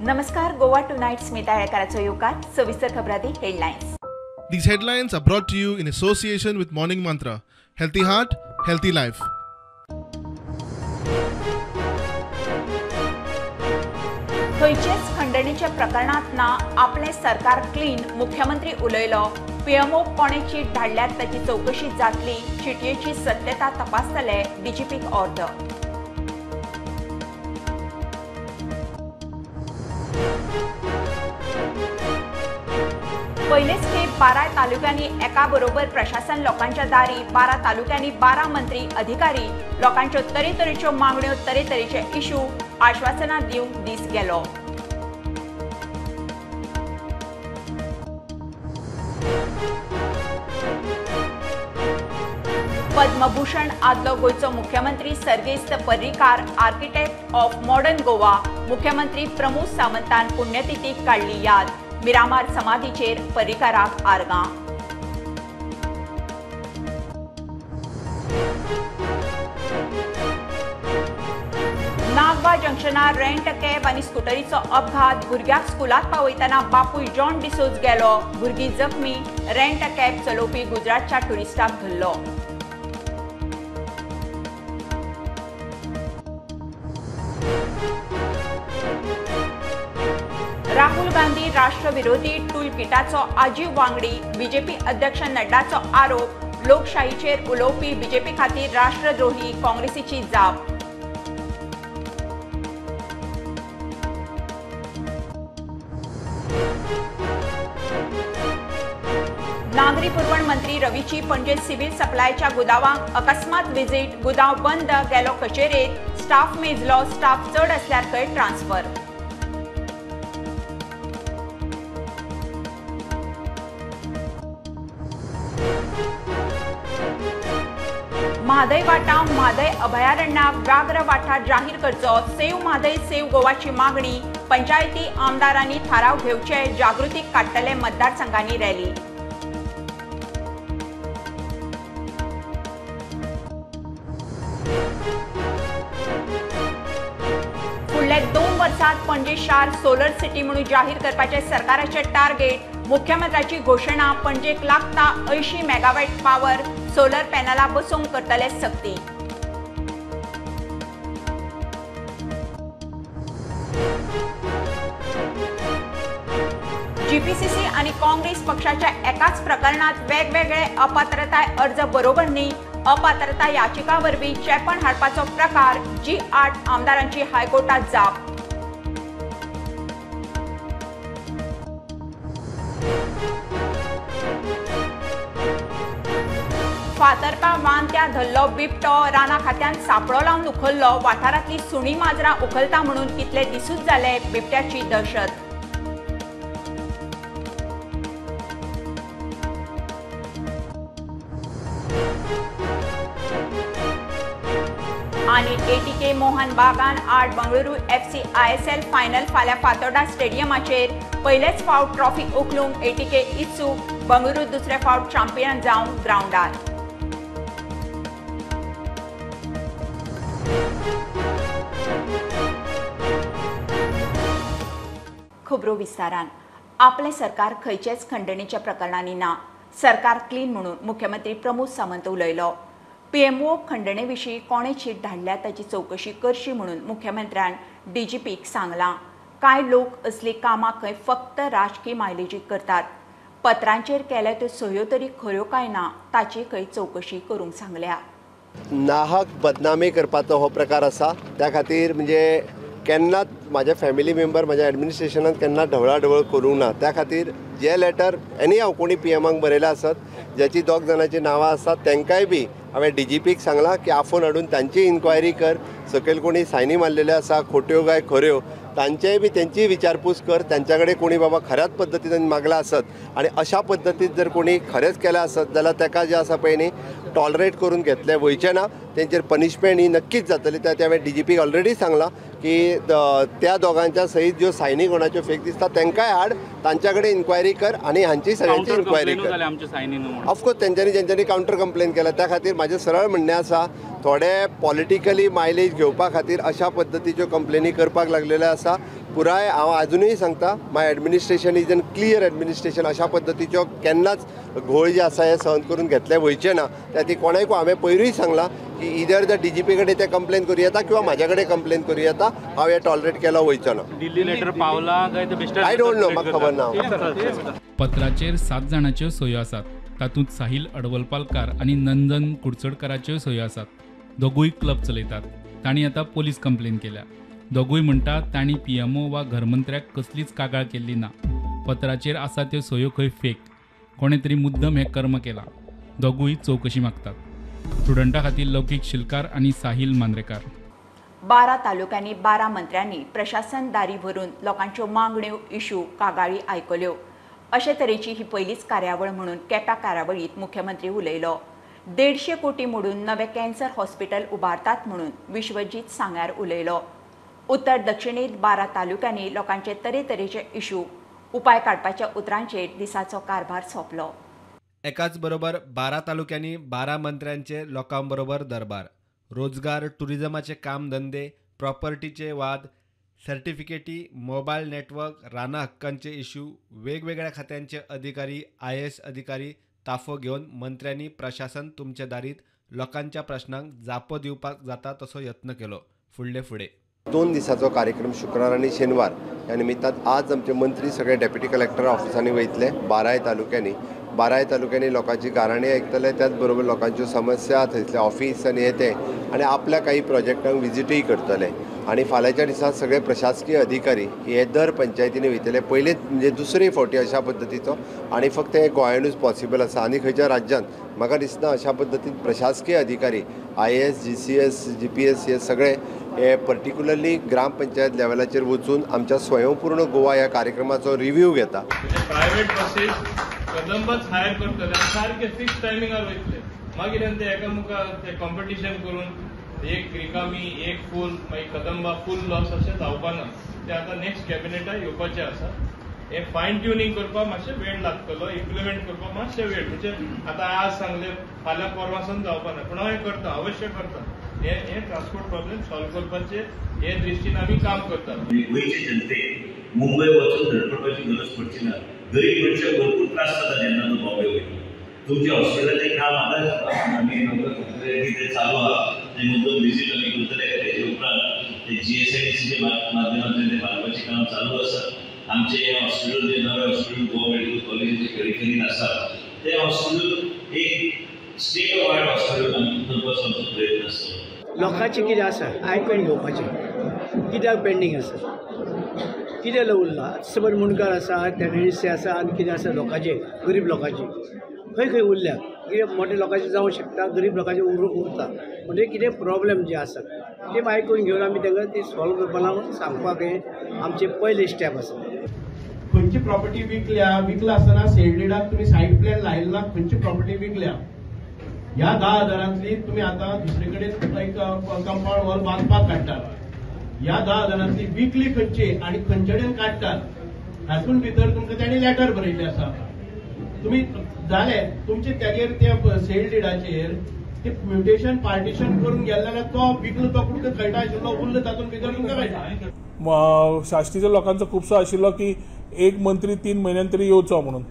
नमस्कार, गोवा टुनायट स्मिता हेळकाराचो येवकार. सविस्तर खबरांनी headlines. These headlines are brought to you in association with Morning Mantra. Healthy heart, healthy life. खंयचेच खंडणीच्या प्रकरणात ना आपले सरकार क्लीन, मुख्यमंत्री उलयलो. पीएमओ कोणे चीट धाडल्यात ताची चवकशी जातली, चिटयेची सत्यता तपासतले, डीजीपीक ऑर्डर. पयलेच खेप 12 तालुक्यांनी एका बरोबर प्रशासन लोकांच्या दारी, 12 तालुक्यांनी 12 मंत्री अधिकारी, लोकांच्यो तरेतरेच्यो मागण्यो, तरेतरेचे इश्यू, आश्वासनां दिवंक दीस गेलो. पद्मभूषण आदलो गोंयचो मुख्यमंत्री सर्गेस्त Parrikar, architect of modern Goa, मुख्यमंत्री प्रमोद सावंतान पुण्यतिथीक काडली याद. मिरामार समाधीचेर पर्रीकाराक आर्गां. नागवा जंक्शनार रेंट कॅब आनी स्कुटरीचो अपघात, भुरग्याक स्कुलांत पावयतना बापूय जॉन डिसोज गेलो, भुरगीं जखमी, रेंट कॅब चलोवपी गुजरातच्या ट्युरिस्टाक धरलो. राहुल गांधी राष्ट्रविरोधी टूलकिटाचो आजीव वांगडी, बीजेपी अध्यक्ष नड्डाचो आरोप, लोकशाहीचेर उलोवपी बीजेपी खातीर राष्ट्रद्रोही, काँग्रेसीची जाप. नागरी पुरवण मंत्री रवीची पणजे सिव्हिल सप्लायच्या गुदावांक अकस्मात व्हिजीट, गुदाव बंद, गेलो कचेरेत, स्टाफ मेजलो, स्टाफ चड असल्यार थंय ट्रान्सफर. म्हादय वाटाव, म्हादय अभयारण्याक व्याघ्र वाठार जाहीर करचो, सेव म्हादय सेव गोवाची मागणी, पंचायती आमदारांनी थाराव घेवचे, जागृतीक काडटले मतदारसंघांनी रॅली. फुडल्या 2 वर्सात पणजे शार सोलर सिटी म्हणून जाहीर करपाचे सरकाराचे टार्गेट, मुख्यमंत्र्याची घोशणा, पणजेक लागता 80 मेगावॅट पावर, सोलर पॅनला बसोवंक करतले सक्ती. जीपीसीसी आणि काँग्रेस पक्षाच्या एकाच प्रकरणात वेगवेगळे अपात्रताय अर्ज बरोबर न्ही, अपात्रता याचिका वरवीं चेपण हाडपाचो प्रकार, जी8 आमदारांची हायकोर्टात जाप. फातर्पा वांत्या धरलो बिबटो, राना खात्यान सापळो लावन उखल्लो, वाठारांतली सुणी माजरां उखलता म्हणून कितले दिसूच जाले बिबट्याची दहशत. आनी एटीके मोहन बागान आड बंगळुरू एफसी आयएसएल फायनल फाल्यां फातोर्डा स्टेडियमाचेर, पयलेच फावट ट्रॉफी उखलूंक एटीके इत्सूक, बंगळुरू दुसरे फावट चॅम्पियन जावंक ग्रावंडार. खबरो विस्तारान. आपलें सरकार खंयचेच खंडणीच्या प्रकरणांनी ना, सरकार क्लीन म्हणून मुख्यमंत्री प्रमोद सावंत उलयलो. पीएमओ खंडणे विशीं कोणे चीट धाडल्या ताची चवकशी करची म्हणून मुख्यमंत्र्यान डीजीपीक सांगलां. कांय लोक असली कामां खंय फक्त राजकी मायलेजीक करतात, पत्रांचेर केल्या त्यो सह्यो तरी खऱ्यो काय ना ताची खंय चवकशी करूंक सांगल्या. नाहक बदनामी करपाचो हो प्रकार आसा, त्या खातीर म्हणजे केन्नाच म्हाज्या फॅमिली मेंबर म्हाज्या एडमिनिस्ट्रेशनान केन्ना ढवळाढवळ करूंक ना. त्या खातीर जे लेटर एनी हांव कोणी पीएमाक बरयलां आसत ज्याची 2 जाणांची नांवां आसात तांकांय बी हांवें डीजीपीक सांगलां की आफोवन हाडून तांची इन्क्वायरी कर, सकयल कोणी सायनी मारलेल्यो आसा खोट्यो काय खऱ्यो तांचेय बी तेंची विचारपूस कर, तांच्या कडेन कोणी बाबा खऱ्याच पद्दतीन मागलां आसत आनी अशा पद्दतीन जर कोणी खरेंच केलां आसत जाल्यार ताका जें आसा पळय न्ही टॉलरेट करून घेतलें वयचें ना, तेंचेर पनिशमेंट ही नक्कीच जातली. त्या हांवें डीजीपीक ऑलरेडी सांगलां की त्या दोगांच्या सहीत ज्यो सायनी कोणाच्यो फेक दिसता तांकांय हाड, तांच्या कडेन इन्क्वायरी कर आनी हांची सगळ्यांची इन्क्वायरी कर. ऑफकोर्स तेंच्यांनी जेंच्यांनी कावंटर कंप्लेन केला त्या खातीर म्हाजें सरळ म्हणणें आसा, थोडे पॉलिटिकली मायलेज घेवपा खातीर अशा पद्दतीच्यो कंप्लेनी करपाक लागलेल्यो आसा. पुराय हांव आजुनूय सांगता, my administration is an clear administration. अशा पद्दतीच्यो केन्नाच घोळ जे आसा हे सहन करून घेतले वयचे ना. त्या खातीर कोणाकूय हांवें पयरूय सांगलां की इदर the DGP कडेन ते कंप्लेन करूं येता किंवा म्हाज्या कडेन कंप्लेन करूं येता. हांव हें टॉलरेट केलो वयचो ना. दिल्ली लेटर पावला काय ते? I don't know, म्हाका खबर ना. पत्राचेर 7 जाणांच्यो सयो आसात. तातूंत साहिल अडवलपालकार आनी नंदन कुडचडकाराच्यो सयो आसात. दोगूय क्लब चलयतात. तांणी आतां पोलीस कंप्लेन केल्या. दोगूय म्हणटात तांणी PMO वा घरमंत्र्याक कसलीच कागाळ केल्ली ना. पत्राचेर आसा त्यो सयो खंय फेक. कोणें तरी मुद्दम हें कर्म केलां. दोगूय चवकशी मागतात. स्टुडंटा खातीर लौकीक शिलकार आनी साहिल मांद्रेकार. 12 तालुक्यांनी 12 मंत्र्यांनी प्रशासन दारी भरून लोकांच्यो मागण्यो, इशू, कागाळी आयकल्यो. अशे तरेची ही पयलीच कार्यावळ म्हणून केप्या कार्यावळींत मुख्यमंत्री उलयलो. 150 कोटी मोडून नवें कॅन्सर हॉस्पिटल उबारतात म्हणून विश्वजीत सांग्यार उलयलो. उत्तर दक्षिणेत 12 तालुक्यांनी लोकांचे तरेतरेचे इशू उपाय काडपाच्या उतरांचेर दिसाचो कारभार सोंपलो. एकाच बरोबर 12 तालुक्यांनी 12 मंत्र्यांचे लोकांबरोबर दरबार. रोजगार, टुरिझमाचे कामधंदे, प्रॉपर्टीचे वाद, सर्टिफिकेटी, मोबायल नेटवर्क, रानां हक्कांचे इश्यू, वेगवेगळ्या खात्यांचे अधिकारी, IAS अधिकारी ताफो घेवन मंत्र्यांनी प्रशासन तुमच्या दारीत लोकांच्या प्रश्नांक जापो दिवपाक जाता तसो यत्न केलो. फुडले फुडें 2 दिसाचो कार्यक्रम शुक्रार आनी शेनवार ह्या निमित्तान आज आमचे मंत्री सगळे डेप्युटी कलेक्टर ऑफिसांनी वयतले. 12 तालुक्यांनी 12 तालुक्यांनी लोकांची गाराणी आयकतले, त्याच बरोबर लोकांच्यो समस्या, थंयसले ऑफिस आनी हे ते आनी आपल्या काही प्रोजेक्टांक विजिटूय करतले. आनी फाल्यांच्या दिसा सगळे प्रशासकीय अधिकारी हे दर पंचायतींनी वयतले. पयलींच म्हणजे दुसरे फावटी अशा पद्दतीचो आनी फक्त हे गोंयानूच पॉसिबल आसा आनी खंयच्या राज्यांत म्हाका दिसना अशा पद्दतीन प्रशासकीय अधिकारी IAS, GCS, GPS हे सगळे हे पर्टिक्युलरली ग्रामपंचायत लेवलाचेर वचून आमच्या स्वयंपूर्ण गोवा ह्या कार्यक्रमाचो रिव्ह्यू घेता. प्रायव्हेट बसीस कदंबच हायर करतले सारके फिक्स टायमिंगार वयतले. मागीर ते एकामुखार ते कॉम्पिटिशन करून एक रिकामी एक फूल मागीर कदंबा फूल लॉस अशें जावपाना. ते आतां नेक्स्ट कॅबिनेटाक येवपाचें आसा. हे फायन ट्युनिंग करपाक मातशें वेळ लागतलो, इम्प्लिमेंट करपाक मातशें वेळ, म्हणजे आतां आज सांगलें फाल्यां परवां जावपाना, पूण हांव हें करता, अवश्य करता. हे हे ट्रान्सपोर्ट प्रॉब्लेम सॉल्व करपाचे हे दृश्टीन आमी काम करतात. गोंयचे जनतेक मुंबय वचून धडपडपाची गरज पडची ना. गरीब मनशाक भरपूर त्रास जाता जेन्ना तो बॉम्बे वयता. तुमच्या हॉस्पिटलाचें काम आतां आमी कितें चालू आहा तें मुद्दम विजीट आमी करतले. तेजे उपरांत ते GSIDCच्या माध्यमांतल्यान तें बांदपाचें काम चालू आसा. आमचें हें हॉस्पिटल जें नवें हॉस्पिटल गोवा मेडिकल कॉलेजीचे पेरिफेरीन आसा तें हॉस्पिटल एक स्टेट ऑफ आर्ट हॉस्पिटल आमी करपाचो आमचो प्रयत्न आसतलो. लोकांचें कितें आसा आयकून घेवपाचें, कित्याक पेंडींग आसा, कितें उरलां. समज मुंडकार आसा, टेनन्सी आसा आनी कितें आसा लोकांचें, गरीब लोकांचें खंय खंय उरल्या. कितें मोठे लोकांचें जावंक शकता, गरीब लोकांचें उरता. म्हणजे कितें प्रॉब्लेम जे आसा ते आयकून घेवन आमी तांकां ती सॉल्व करपा लागून सांगपाक हें आमचें पयलें स्टेप आसा. खंयची प्रॉपर्टी विकल्या, विकला आसतना सेल डिडाक तुमी सायड प्लॅन लायला ना, खंयची प्रॉपर्टी विकल्या ह्या 10,000 तुमी आतां दुसरे कडेन एक कंपाउंड वॉल बांदपाक काडटात. ह्या 10,000 विकली खंयची आनी खंयचे कडेन काडटात हातून भितर तुमकां तांणी लेटर बरयल्लें आसा. तुमी जालें तुमचे तागेर त्या सेल डिडाचेर ते म्युटेशन पार्टिशन करून गेले जाल्यार तो विकलो तो कुठे कळटा आशिल्लो उरलो तातूंत भितर तुमकां कळटा. साश्टीच्या लोकांचो खुबसो आशिल्लो की एक मंत्री 3 म्हयन्यान तरी येवचो म्हणून.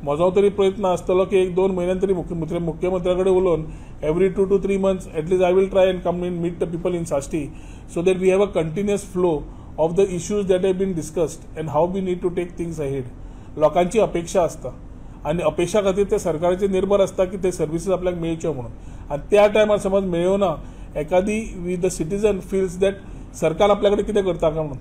म्हजो तरी प्रयत्न आसतलो की 1-2 म्हयन्यान तरी मुख्यमंत्र्या कडेन उलोवन every 2 to 3 months at least I will try and come in meet the people in Sashti so that we have a continuous flow of the issues that have been discussed and how we need to take things ahead. लोकांची अपेक्षा आसता आनी अपेक्षा खातीर ते सरकाराचेर निर्भर आसता की ते सर्विसीस आपल्याक मेळच्यो म्हणून. आनी त्या टायमार समज मेळना एकादी we the citizen feels that सरकार आपल्या कडेन कितें करता काय म्हणून.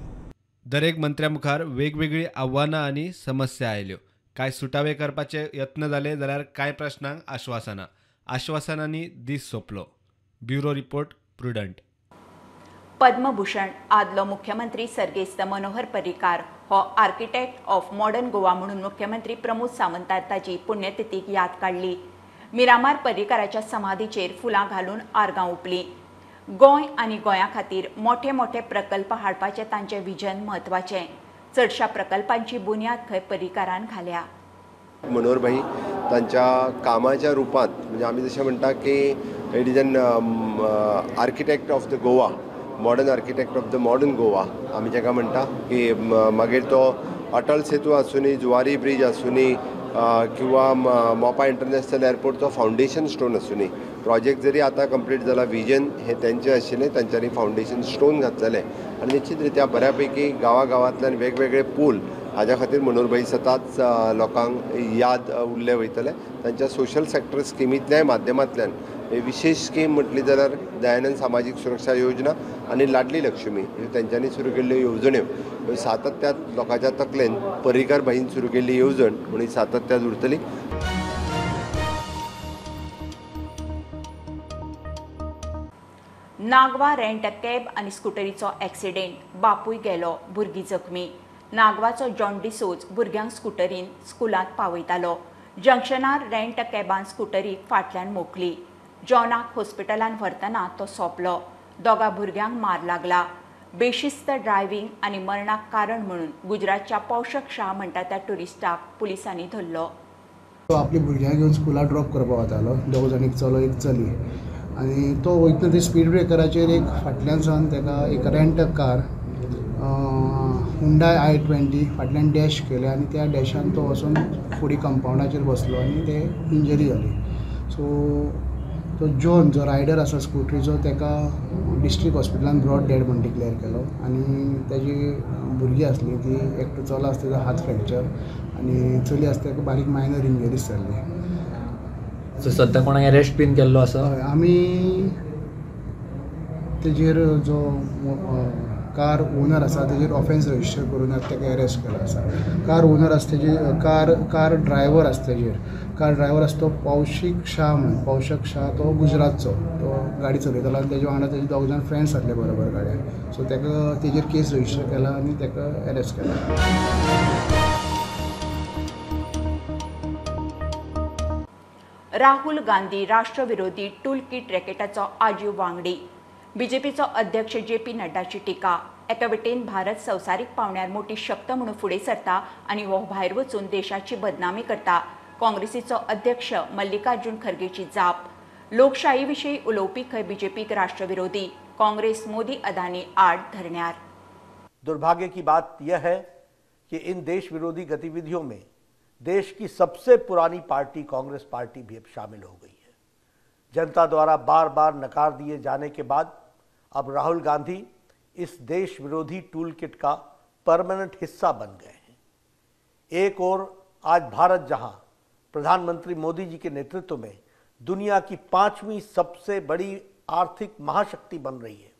दरेक मंत्र्या मुखार वेगवेगळीं आव्हानां आनी समस्या आयल्यो. कांय सुटावे करपाचे यत्न जाले जाल्यार कांय प्रश्नांक आश्वासनां. आश्वासनांनी दीस सोंपलो. Bureau report, Prudent. Padma Bhushan आदलो मुख्यमंत्री सर्गेस्त मनोहर पर्रीकार हो आर्किटेक्ट ऑफ मॉडर्न गोवा म्हणून मुख्यमंत्री प्रमोद सावंत ताची पुण्यतिथीक याद काडली. मिरामार पर्रीकाराच्या समाधीचेर फुलां घालून आर्गां ओंपलीं. गोंय आनी गोंया खातीर मोठे मोठे प्रकल्प हाडपाचें तांचें विजन म्हत्वाचें. चडशा प्रकल्पांची बुन्याद थंय पर्रीकारान घाल्या. मनोहर भाई तांच्या कामाच्या रुपांत म्हणजे आमी जशें म्हणटा की it is an architect of the Goa, Modern architect of the modern Goa आमी जाका म्हणटा की मागीर तो अटल सेतू आसुनी, जुवारी ब्रिज आसुनी किंवा मोपा इंटरनॅशनल एअरपोर्टचो फावंडेशन स्टोन आसुनी, प्रोजेक्ट जरी आतां कंप्लीट जाला, विजन हें तेंचें आशिल्लें, तांच्यांनी फावंडेशन स्टोन घातलेलें आनी निश्चित रित्या बऱ्यापैकी गांवागांवांतल्यान वेगवेगळे पूल हाज्या खातीर मनोहरभाई सदांच लोकांक याद उरले वयतले. तांच्या सोशल सेक्टर स्किमींतल्याय माध्यमांतल्यान विशेष स्कीम म्हटली जाल्यार दयानंद सामाजीक सुरक्षा योजना आनी लाडली लक्ष्मी ह्यो तेंच्यांनी सुरू केल्ल्यो येवजण्यो सातत्यात लोकांच्या तकलेन पर्रीकार भाईन सुरू केल्ली येवजण म्हणून सातत्यात उरतली. नागवा रेंट कॅब आनी स्कुटरीचो एक्सिडेंट, बापूय गेलो, भुरगीं जखमी. नागवाचो जॉन डिसोज भुरग्यांक स्कुटरीन स्कुलांत पावयतालो. जंक्शनार रेंट कॅबान स्कुटरीक फाटल्यान मोखली. जॉनाक हॉस्पिटलान व्हरतना तो सोंपलो. दोगा भुरग्यांक मार लागला. बेशिस्त ड्रायव्हिंग आनी मरणाक कारण म्हणून गुजरातच्या पौषक शाह म्हणटा त्या ट्युरिस्टाक पुलिसांनी धरलो. तो आपली भुरग्यांक घेवन स्कुलाक ड्रॉप करपाक वतालो, दोग जाण, एक चलो एक चली, आनी तो वयतना ते स्पीड ब्रेकराचेर एक फाटल्यान सावन ताका एक rent car Hyundai i20 फाटल्यान डॅश केलें आनी त्या डॅशान तो वचून फुडें कंपावंडाचेर बसलो आनी ते इंजरी जाली. सो तो जॉन जो रायडर आसा स्कुटरीचो ताका डिस्ट्रिक्ट हॉस्पिटलान ब्रॉड डेड म्हूण डिक्लेअर केलो आनी ताजी भुरगीं आसली ती एकटो चलो आसता तेजो हात फ्रॅक्चर आनी चली आसता ताका बारीक मायनर इंजरीज जाल्ली. सो सद्या कोणाक अरेस्ट बीन केल्लो आसा? हय, आमी तेजेर जो कार ओनर आसा तेजेर ऑफेन्स रजिस्टर करून ताका अरेस्ट केलो आसा. कार ओनर आसा तेजे, कार ड्रायव्हर आसा तेजेर, कार ड्रायव्हर आसा तो पौशीक शाह म्हणून, पौशक शाह, तो गुजरातचो, तो गाडी चलयतालो आनी तेजे वांगडा तेजे दोग जाण फ्रेंड्स आसले बरोबर गाडयेर. सो ताका तेजेर केस रजिस्टर केला आनी ताका अरेस्ट केला. राहुल गांधी राष्ट्रविरोधी टूलकिट रॅकेटाचो आजीव वांगडी. बीजेपीचो अध्यक्ष जे पी नड्डाची टिका. एका वटेन भारत संवसारीक पावंड्यार मोटी शक्त म्हणून फुडें सरता आनी हो भायर वचून देशाची बदनामी करता. काँग्रेसीचो अध्यक्ष मल्लिकार्जुन खरगेची जाप. लोकशाही विशीं उलोवपी खंय बीजेपीक राष्ट्रविरोधी. काँग्रेस मोदी अदानी आड धरण्यार. दुर्भाग्य की बात यह है कि इन देश विरोधी गतिविधियों में देश की सबसे पुरानी पार्टी कांग्रेस पार्टी भी अब शामिल हो गई है। जनता द्वारा बार बार नकार दिए जाने के बाद अब राहुल गांधी इस देश विरोधी टूल किट का परमानेंट हिस्सा बन गए हैं। एक ओर आज भारत जहां प्रधानमंत्री मोदी जी के नेतृत्व में दुनिया की 5वीं सबसे बड़ी आर्थिक महाशक्ति बन रही है,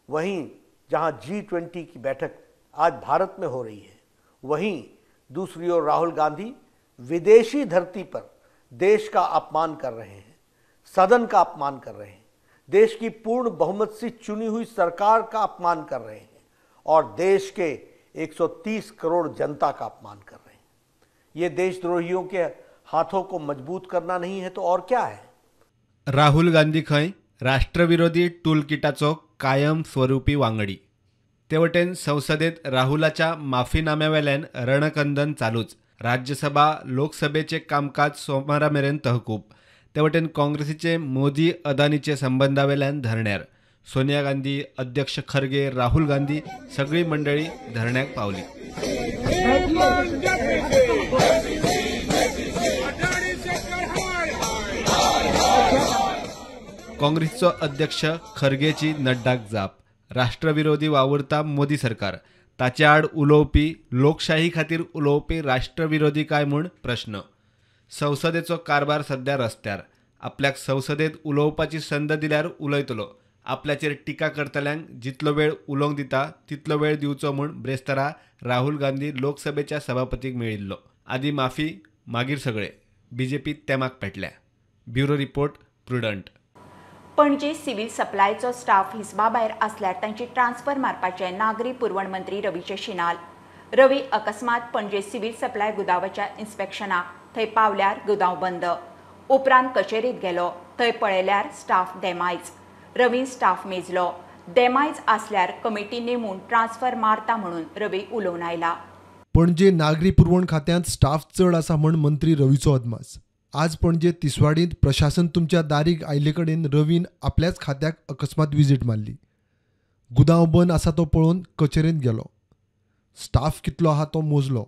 वहीं जहां G20 की बैठक आज भारत में हो रही है, वहीं दूसरी ओर राहुल गांधी विदेशी धरती पर देश का अपमान कर रहे हैं, सदन का अपमान कर रहे हैं, देश की पूर्ण बहुमत से चुनी हुई सरकार का अपमान कर रहे हैं और देश के 130 करोड़ जनता का अपमान कर रहे हैं। ये देशद्रोहियों के हाथों को मजबूत करना नहीं है तो और क्या है। राहुल गांधी खंय राष्ट्रविरोधी टूलकिटाचो कायम स्वरूपी वांगडी. ते वटेन संसदेत राहुलाच्या माफीनाम्यावेल्यान रणकंदन चालूच. राज्यसभा लोकसभेचे कामकाज सोमारा मेरेन तहकूब. ते वटेन काँग्रेसीचे मोदी अदानीचे संबंदावेल्यान धरण्यार सोनिया गांधी, अध्यक्ष खरगे, राहुल गांधी सगळी मंडळी धरण्याक पावली. काँग्रेसचो अध्यक्ष खरगेची नड्डाक जाप. राष्ट्रविरोधी वावुरता मोदी सरकार, ताचे आड उलोवपी लोकशाही खातीर उलोवपी राष्ट्रविरोधी काय म्हूण प्रश्न. संसदेचो कारभार सध्या रस्त्यार. आपल्याक संसदेत उलोवपाची संद दिल्यार उलयतलो. आपल्याचेर टिका करतल्यांक जितलो वेळ उलोवंक दिता तितलो वेळ दिवचो म्हूण ब्रेस्तारा राहुल गांधी लोकसभेच्या सभापतीक मेळिल्लो. आदी माफी मागीर सगळे. बीजेपी तेमाक पेटल्या. Bureau report, Prudent. Panaji civil सप्लायचो स्टाफ हिसबा भायर आसल्यार तांची ट्रान्सफर मारपाचे नागरी पुरवण मंत्री रवीचे शिनाल. रवी अकस्मात पणजे सिव्हिल सप्लाय गुदावाच्या इन्स्पेक्शनाक थंय पावल्यार गुदांव बंद. उपरांत कचेरीत गेलो, थंय पळयल्यार स्टाफ देमायज. रवीन स्टाफ मेजलो. देमायज आसल्यार कमिटी नेमून ट्रान्सफर मारता म्हणून रवी उलोवन आयला. पणजे नागरी पुरवण खात्यांत स्टाफ चड आसा म्हूण मंत्री रवीचो अदमास. आज पणजे तिसवाडींत प्रशासन तुमच्या दारीक आयिल्ले कडेन रवीन आपल्याच खात्याक अकस्मात विजीट मारली. गुदांव बंद आसा तो पळोवन कचेरेंत गेलो. स्टाफ कितलो आहा तो मोजलो.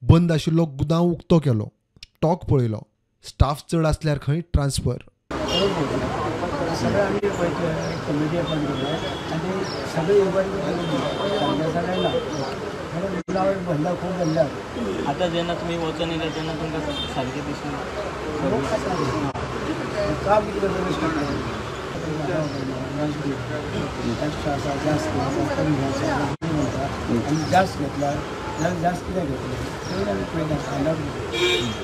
बंद आशिल्लो गुदांव उक्तो केलो. स्टॉक पळयलो. स्टाफ चड आसल्यार खंय ट्रान्सफर. सगळे आमी कमिटी अपॉयंट केले आनी सगळे ना खूब भरल्या. आतां जेन्ना तुमी वचोन येयले तेन्ना तुमकां सारकें दिसना काम कितें करता एक्स्ट्रा आसा जास्त आसा कमी आसा म्हणटा आनी जास्त घेतला जाल्यार जास्त कित्याक घेतलें तेवूय आमी पळयता फायंड आवट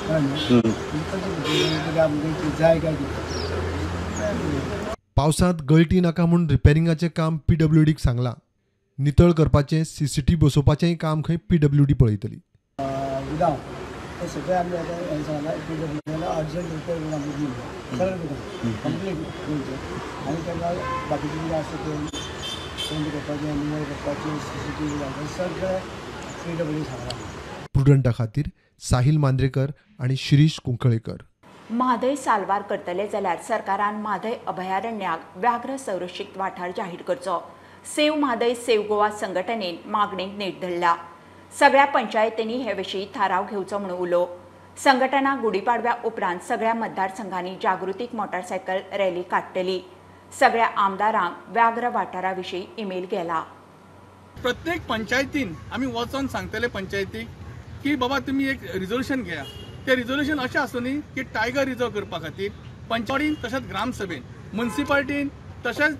कळ्ळें न्हू कशें आमकां जाय काय कितें. पावसांत गळटी नाका म्हूण रिपेरिंगाचें काम पीडब्ल्यूडीक सांगलां. नितळ करपाचें सीसीटीव्ही बसोवपाचेंय काम खंय पीडब्ल्यूडी पळयतली. गुदांव हे सगळे आमी आतां सांगलां पीडब्ल्यूडीला अर्जंट रिपेर करून आमकां दिवंक सगळें गुदांव कंप्लीट दिवचें आनी ताका बाकीचें कितें आसा तें पेंट करपाचें, निवळ करपाचें, सीसीटीव्ही घालपाचें सगळें पीडब्ल्यूडी सांगलां. प्रुडंटा खातीर साहिल मांद्रेकर आनी शिरीष कुंकळेकर. म्हादय साल्वार करतले जाल्यार सरकारान म्हादय अभयारण्याक व्याघ्र संरक्षीत वाठार जाहीर करचो. सेव म्हादय सेव गोवा संघटनेन मागणेक नेट धरला. सगळ्या पंचायतींनी हे विशीं थाराव घेवचो म्हणून उलो. संघटना गुढीपाडव्या उपरांत सगळ्या मतदारसंघांनी जागृतीक मोटारसायकल रॅली काडटली. सगळ्या आमदारांक व्याघ्र वाठारा विशीं ईमेल गेला. प्रत्येक पंचायतीन आमी वचोन सांगतले पंचायतीक की बाबा तुमी एक रिजोल्युशन घेया. ते रिजोल्युशन अशें आसूं न्ही की टायगर रिजर्व करपा खातीर पंचायतीन तशेंच ग्रामसभेन, मुन्सिपाल्टीन तशेंच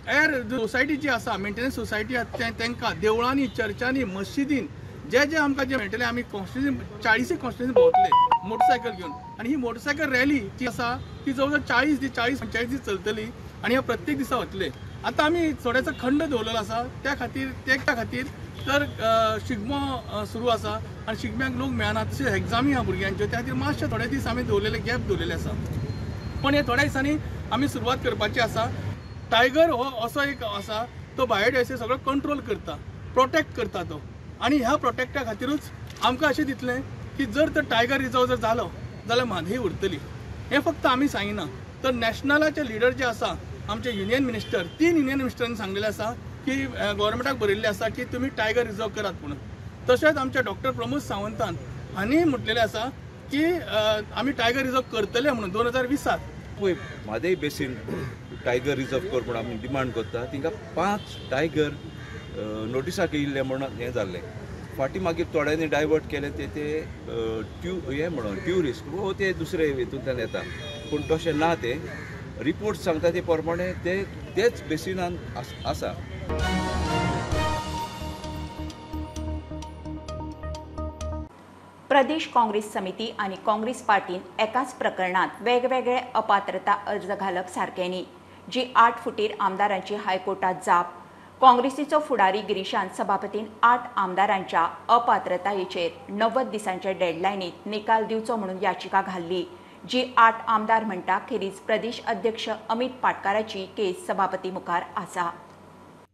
एर सोसायटी जी आसा मेंटेनन्स सोसायटी आसा तांकां देवळांनी, चर्चांनी, मस्जिदीन जे जे आमकां जे मेळटले आमी कॉन्स्टिट्युन्सी 40 कॉन्स्टिट्युन्सी भोंवतले मोटरसायकल घेवन. आनी ही मोटरसायकल रॅली जी आसा ती जवळ जवळ 40 पंचायती चलतली आनी ह्या प्रत्येक दिसा वतले. आतां आमी थोड्याचो खंड दवरलेलो आसा त्या खातीर त्या खातीर तर शिगमो सुरू आसा आनी शिगम्याक लोक मेळना, तशेंच एग्जामी आहा भुरग्यांच्यो, त्या खातीर मातशे थोडे दीस आमी दवरलेले गॅप दवरलेले आसा. पण हे थोड्या दिसांनी आमी सुरवात करपाची आसा. टायगर हो असो एक आसा तो बायोडायवर्सिटी सगळो कंट्रोल करता, प्रोटेक्ट करता तो. आनी ह्या प्रोटेक्टा खातीरूच आमकां अशें दितलें की जर तर टायगर रिजर्व जर जालो जाल्यार म्हादय उरतली. हें फक्त आमी सांगिना तर नॅशनलाचे लिडर जे आसा आमचे युनियन मिनिस्टर, 3 युनियन मिनिस्टरांनी सांगलेलें आसा की गव्हर्मेंटाक बरयल्लें आसा की तुमी टायगर रिजर्व करात म्हणून. तशेंच आमच्या डॉक्टर प्रमोद सावंतान हांणी म्हटलेलें आसा की आमी टायगर रिजर्व करतले म्हणून 2020. पळय म्हादय बेसीन टायगर रिजर्व कर म्हूण आमी डिमांड करता. तिंगा 5 टायगर नोटिसाक येयल्ले म्हणून हें जाल्लें. फाटीं मागीर थोड्यांनी डायवर्ट केले ते ते हें म्हणून ट्युरिस्ट वो ते दुसरे हितूंतल्यान येता, पूण तशें ना. ते रिपोर्ट सांगता ते प्रमाणे ते तेच बेसिनान आसा. प्रदेश काँग्रेस समिती आनी काँग्रेस पार्टीन एकाच प्रकरणात वेगवेगळे अपात्रता अर्ज घालप सारकें न्ही. जी 8 फुटीर आमदारांची हायकोर्टात जाप. काँग्रेसीचो फुडारी गिरीशान सभापतीन 8 आमदारांच्या अपात्रतायेचेर 90 दिसांच्या डेडलायनीत निकाल दिवचो म्हणून याचिका घाल्ली. जी 8 आमदार म्हणटा खेरीज प्रदेश अध्यक्ष अमित पाटकाराची केस सभापती मुखार आसा.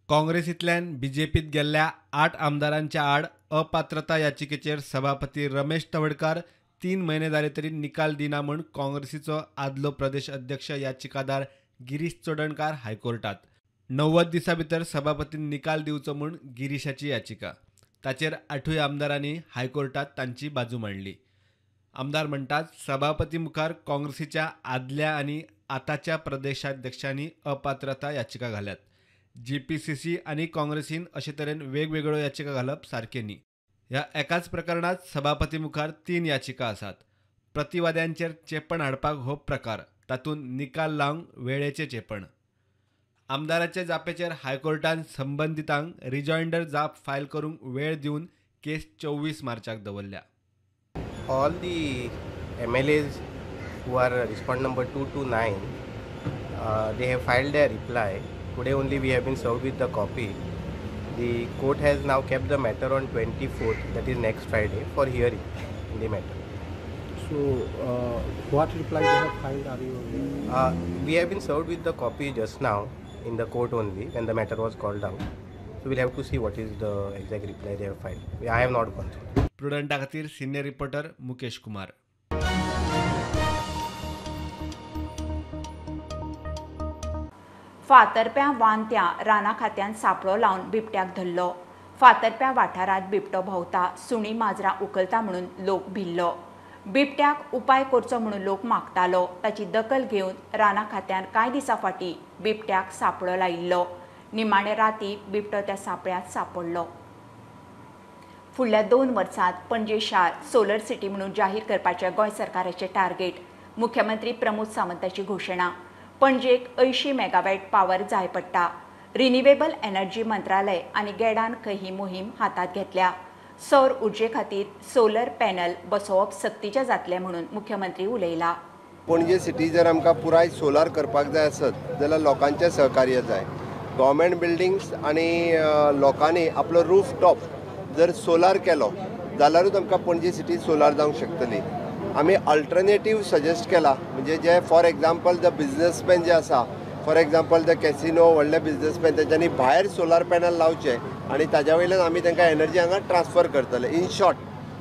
काँग्रेसींतल्यान बीजेपीत गेल्ल्या 8 आमदारांच्या आड अपात्रता याचिकेचेर सभापती रमेश तवडकार 3 म्हयने जाले तरी निकाल दिना म्हूण काँग्रेसीचो आदलो प्रदेश अध्यक्ष याचिकादार गिरीश चोडणकार हायकोर्टात. 90 दिसां भितर सभापतीन निकाल दिवचो म्हूण गिरीशाची याचिका. ताचेर 8 आमदारांनी हायकोर्टात तांची बाजू मांडली. आमदार म्हणटात सभापती मुखार काँग्रेसीच्या आदल्या आनी आतांच्या प्रदेशाध्यक्षांनी अपात्रता याचिका घाल्यात. जीपीसीसी आनी काँग्रेसीन अशे तरेन वेगवेगळ्यो याचिका घालप सारकें न्ही. ह्या एकाच प्रकरणात सभापती मुखार 3 याचिका आसात. प्रतिवाद्यांचेर चेपण हाडपाक हो प्रकार, तातूंत निकाल लावंक वेळेचें चेपण. आमदाराचे जापेचेर हायकोर्टान संबंदितांक रिजॉयंडर जाप फायल करूंक वेळ दिवन केस 24 मार्चाक दवरल्या. All the MLAs who are respondent number 2 to 9, they have filed their reply. Today only we have been served with the copy. The court has now kept the matter on 24th, that is next Friday, for hearing in the matter. So, what reply you have filed? Are you aware? We have been served with the copy just now in the court only when the matter was called out. So we'll have to see what is the exact reply they have filed. I have not gone through. प्रुडंटा खातीर senior reporter Mukesh Kumar. फातर्प्यां वांत्या राना खात्यान सापळो लावन बिबट्याक धरलो. फातर्प्या वाठारांत बिबटो भोंवता, सुणी माजरां उखलता म्हणून लोक भिल्लो. बिबट्याक उपाय करचो म्हणून लोक मागतालो. ताची दखल घेवन राना खात्यान कांय दिसां फाटीं बिबट्याक सापळो लायिल्लो. निमाणे राती बिबटो त्या सापळ्यांत सापडलो. फुडल्या 2 वर्सांत पणजे शार सोलर सिटी म्हणून जाहीर करपाचें गोंय सरकाराचें टार्गेट. मुख्यमंत्री प्रमोद सावंताची घोशणा. पणजेक 80 मेगावॅट पावर जाय पडटा. रिन्युएबल एनर्जी मंत्रालय आनी गेडान खंय ही मोहीम हातांत घेतल्या. सौर उर्जे खातीर सोलर पॅनल बसोवप सक्तीचें जातलें म्हणून मुख्यमंत्री उलयला. पणजे सिटी जर आमकां पुराय सोलार करपाक जाय आसत जाल्यार लोकांचें सहकार्य जाय. गव्हर्मेंट बिल्डिंग्स आनी लोकांनी आपलो रूफ टॉप जर सोलार केलो जाल्यारूच आमकां पणजी सिटी सोलार जावंक शकतली. आमी अल्टरनेटीव सजेस्ट केला, म्हणजे J for example the businessman जे आसा, फॉर एग्जाम्पल the casino व्हडले बिजनसमॅन तेंच्यांनी भायर सोलार पॅनल लावचे आनी ताज्या वयल्यान आमी तांकां एनर्जी हांगा ट्रान्सफर करतले. इन शॉर्ट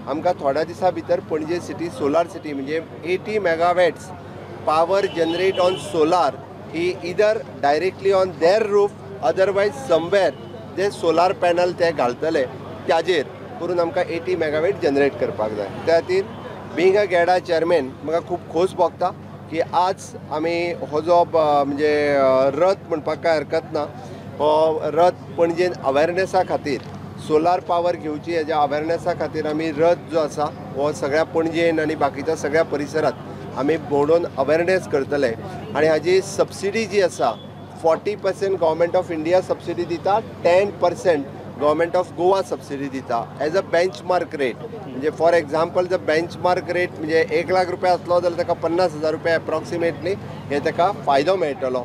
आमकां थोड्या दिसां भितर पणजे सिटी सोलार सिटी म्हणजे 80 megawatts power generate on solar he either directly on their roof otherwise somewhere J solar panel ते घालतले ताजेर करून आमकां 80 मेगावॅट जनरेट करपाक जाय. त्या खातीर बीइंग अ गेडा चेअरमॅन म्हाका खूब खोस भोगता की आज आमी हो जो म्हणजे रथ म्हणपाक कांय हरकत ना, हो रथ पणजेन अवेरनेसा खातीर सोलार पावर घेवची हेज्या अवेरनेसा खातीर आमी रथ जो आसा हो सगळ्या पणजेन आनी बाकीच्या सगळ्या परिसरांत आमी भोंवडोवन अवेरनेस करतले. आनी हाजी सबसिडी जी आसा 40% गव्हर्मेंट ऑफ इंडिया सबसिडी दिता, 10% गव्हर्मेंट ऑफ गोवा सबसिडी दिता एज अ बेंचमार्क रेट. म्हणजे फॉर एग्जाम्पल जर बेंचमार्क रेट म्हणजे 1 लाख रुपया आसलो जाल्यार ताका 50,000 रुपया एप्रॉक्सिमेटली हे ताका फायदो मेळटलो.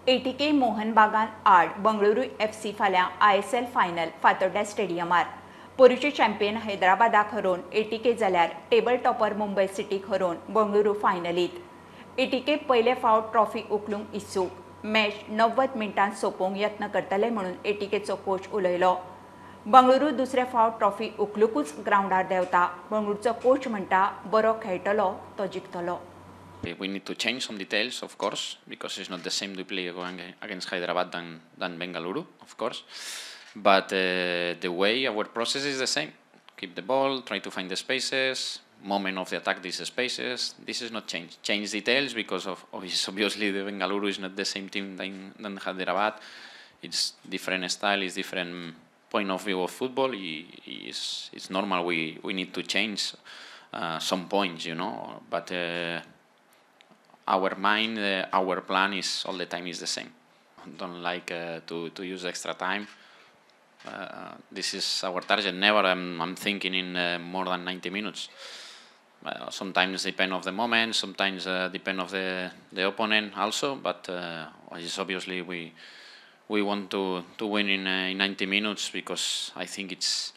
एटीके मोहन बागान आड बंगळुरू एफसी फाल्यां ISL final Fatorda स्टेडियमार. पोरूचे चॅम्पियन हैदराबादाक हरोवन एटीके जाल्यार टेबल टॉपर मुंबय सिटीक हरोवन बंगळुरू फायनलीत. एटीके पयले फावट ट्रॉफी उखलूंक इत्सूक. मॅच 90 मिनटां सोंपोवंक यत्न करतले म्हणून एटीकेचो कोच उलयलो. बंगळुरू दुसरे फावट ट्रॉफी उखलुकूच ग्रावंडार देंवता. बंगळुरूचो कोच म्हणटा, बरो खेळटलो तो जिखतलो. We need to change some details, of course, because it's not the same to play against Hyderabad than Bengaluru, of course. But the way our process is the same. Keep the ball, try to find the spaces, moment of the attack, these spaces. This is not change. Change details because of obviously the Bengaluru is not the same team than Hyderabad. It's different style, it's different point of view of football. It's normal we need to change some points, you know, but our mind, our plan is all the time is the same. Don't like to use extra time. This is our target. Never I'm thinking in more than 90 minutes. Sometimes depend of the moment, sometimes depend of the opponent also, but it's obviously we want to win in 90 minutes because I think it's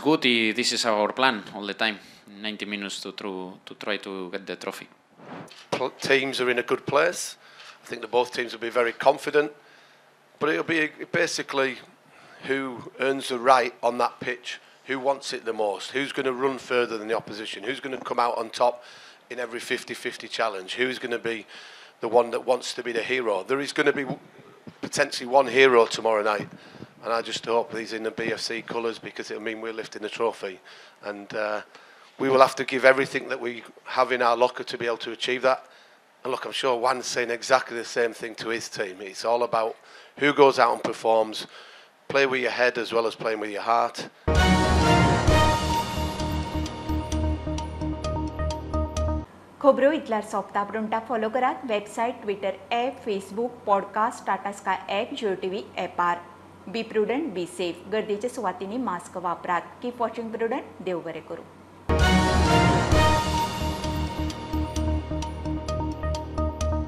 good. This is our plan all the time, 90 minutes to try to get the trophy. Teams are in a good place. I think that both teams will be very confident, but it'll be basically who earns the right on that pitch, who wants it the most, who's going to run further than the opposition, who's going to come out on top in every 50-50 challenge, who's going to be the one that wants to be the hero. There is going to be potentially one hero tomorrow night, and I just hope he's in the BFC colours because it'll mean we're lifting the trophy. And we will have to give everything that we have in our locker to be able to achieve that. And look, I'm sure Juan's saying exactly the same thing to his team. It's all about who goes out and performs. Play with your head as well as playing with your heart. खबरो इतल्यार सोंपता. प्रुंटाक follow करात website, Twitter app, Facebook, podcast, Tata Sky app, Jio TV ॲपार. Be prudent, be safe. गर्दीच्या सुवातींनी mask वापरात. Keep watching prudent. देव बरें करूं.